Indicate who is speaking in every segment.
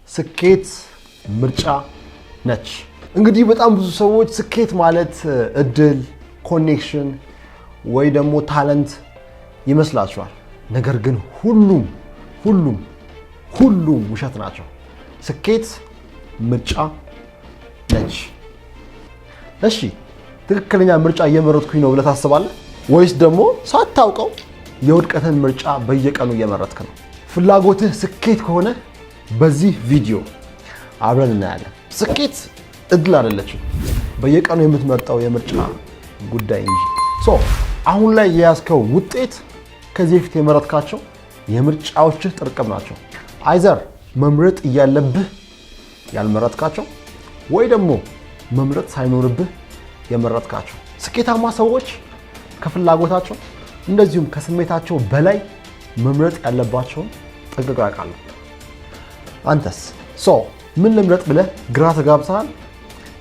Speaker 1: ስኬት ምርጫ ነች። እንግዲህ በጣም ብዙ ሰዎች ስኬት ማለት እድል፣ connection ወይ ደግሞ talent ይመስላቸዋል። ነገር ግን ሁሉም ሁሉም ሁሉም ውሸት ናቸው። ስኬት ምርጫ ነች። እሺ፣ ትክክለኛ ምርጫ እየመረጥኩኝ ነው ብለህ ታስባለህ? ወይስ ደግሞ ሳታውቀው የውድቀትን ምርጫ በየቀኑ እየመረጥክ ነው? ፍላጎትህ ስኬት ከሆነ በዚህ ቪዲዮ አብረን እናያለን። ስኬት እድል አይደለችም፣ በየቀኑ የምትመርጠው የምርጫ ጉዳይ እንጂ። So አሁን ላይ የያዝከው ውጤት ከዚህ በፊት የመረጥካቸው የምርጫዎችህ ጥርቅም ናቸው። Either መምረጥ እያለብህ ያልመረጥካቸው ወይ ደግሞ መምረጥ ሳይኖርብህ የመረጥካቸው። ስኬታማ ሰዎች ከፍላጎታቸው እንደዚሁም ከስሜታቸው በላይ መምረጥ ያለባቸውን ጠንቅቀው ያውቃሉ። አንተስ? So ምን ልምረጥ ብለህ ግራ ተጋብተሃል?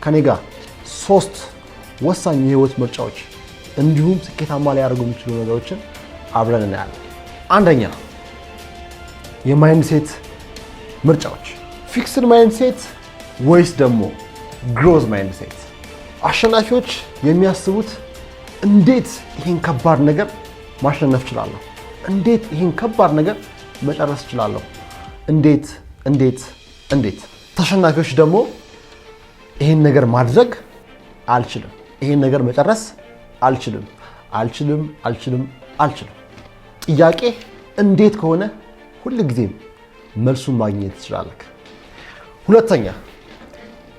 Speaker 1: ከኔ ጋር ሶስት ወሳኝ የህይወት ምርጫዎች እንዲሁም ስኬታማ ሊያደርጉ የሚችሉ ነገሮችን አብረን እናያለን። አንደኛ፣ የ mindset ምርጫዎች፣ fixed mindset ወይስ ደግሞ growth mindset? አሸናፊዎች የሚያስቡት እንዴት ይህን ከባድ ነገር ማሸነፍ እችላለሁ፣ እንዴት ይህን ከባድ ነገር መጨረስ እችላለሁ፣ እንዴት፣ እንዴት፣ እንዴት። ተሸናፊዎች ደግሞ ይህን ነገር ማድረግ አልችልም፣ ይህን ነገር መጨረስ አልችልም፣ አልችልም፣ አልችልም፣ አልችልም። ጥያቄ እንዴት ከሆነ ሁልጊዜም መልሱን ማግኘት ትችላለህ። ሁለተኛ፣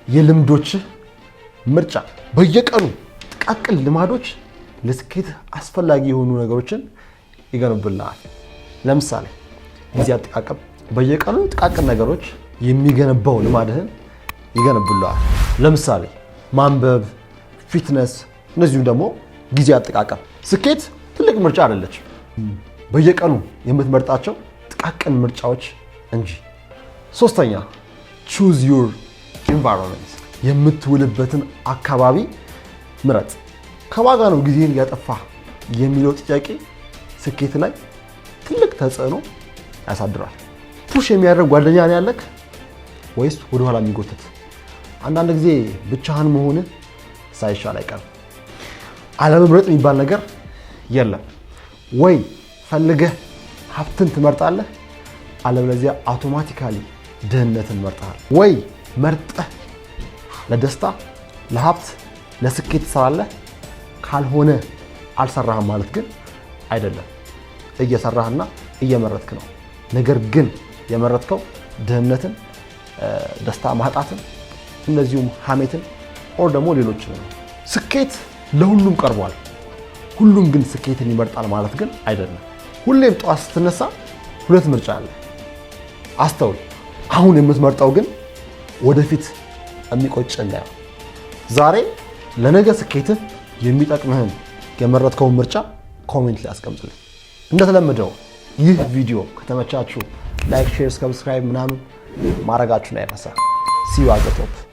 Speaker 1: የልምዶችህ ምርጫ። በየቀኑ ጥቃቅን ልማዶች ለስኬት አስፈላጊ የሆኑ ነገሮችን ይገነቡልሃል። ለምሳሌ ጊዜ አጠቃቀም፣ በየቀኑ ጥቃቅን ነገሮች የሚገነባው ልማድህን ይገነቡልሃል። ለምሳሌ ማንበብ፣ fitness፣ እንደዚሁም ደግሞ ጊዜ አጠቃቀም። ስኬት ትልቅ ምርጫ አይደለችም፣ በየቀኑ የምትመርጣቸው ጥቃቅን ምርጫዎች እንጂ። ሶስተኛ፣ choose your environment፣ የምትውልበትን አካባቢ ምረጥ። ከማን ጋር ነው ጊዜህን እያጠፋህ የሚለው ጥያቄ ስኬት ላይ ትልቅ ተጽዕኖ ያሳድራል። Push የሚያደርግ ጓደኛ ነው ያለክ ወይስ ወደኋላ የሚጎትት? አንዳንድ ጊዜ ብቻህን መሆንህ ሳይሻል አይቀርም። አለመምረጥ የሚባል ነገር የለም። ወይ ፈልገህ ሀብትን ትመርጣለህ፣ አለበለዚያ automatically ድህነትን መርጠሃል። ወይ መርጠህ ለደስታ፣ ለሀብት፣ ለስኬት ትሰራለህ። ካልሆነ አልሰራህም ማለት ግን አይደለም። እየሰራህና እየመረጥክ ነው። ነገር ግን የመረጥከው ድህነትን፣ ደስታ ማጣትን፣ እንደዚሁም ሀሜትን or ደግሞ ሌሎችን ነው። ስኬት ለሁሉም ቀርቧል። ሁሉም ግን ስኬትን ይመርጣል ማለት ግን አይደለም። ሁሌም ጠዋት ስትነሳ ሁለት ምርጫ አለ። አስተውል። አሁን የምትመርጠው ግን ወደፊት የሚቆጭ እንዳይሆን። ዛሬ ለነገ ስኬትህ የሚጠቅምህን የመረጥከውን ምርጫ comment ላይ አስቀምጥልኝ። እንደተለመደው ይህ ቪዲዮ ከተመቻችሁ like፣ share፣ subscribe ምናምን ማድረጋችሁን አይረሳ። See you at the top.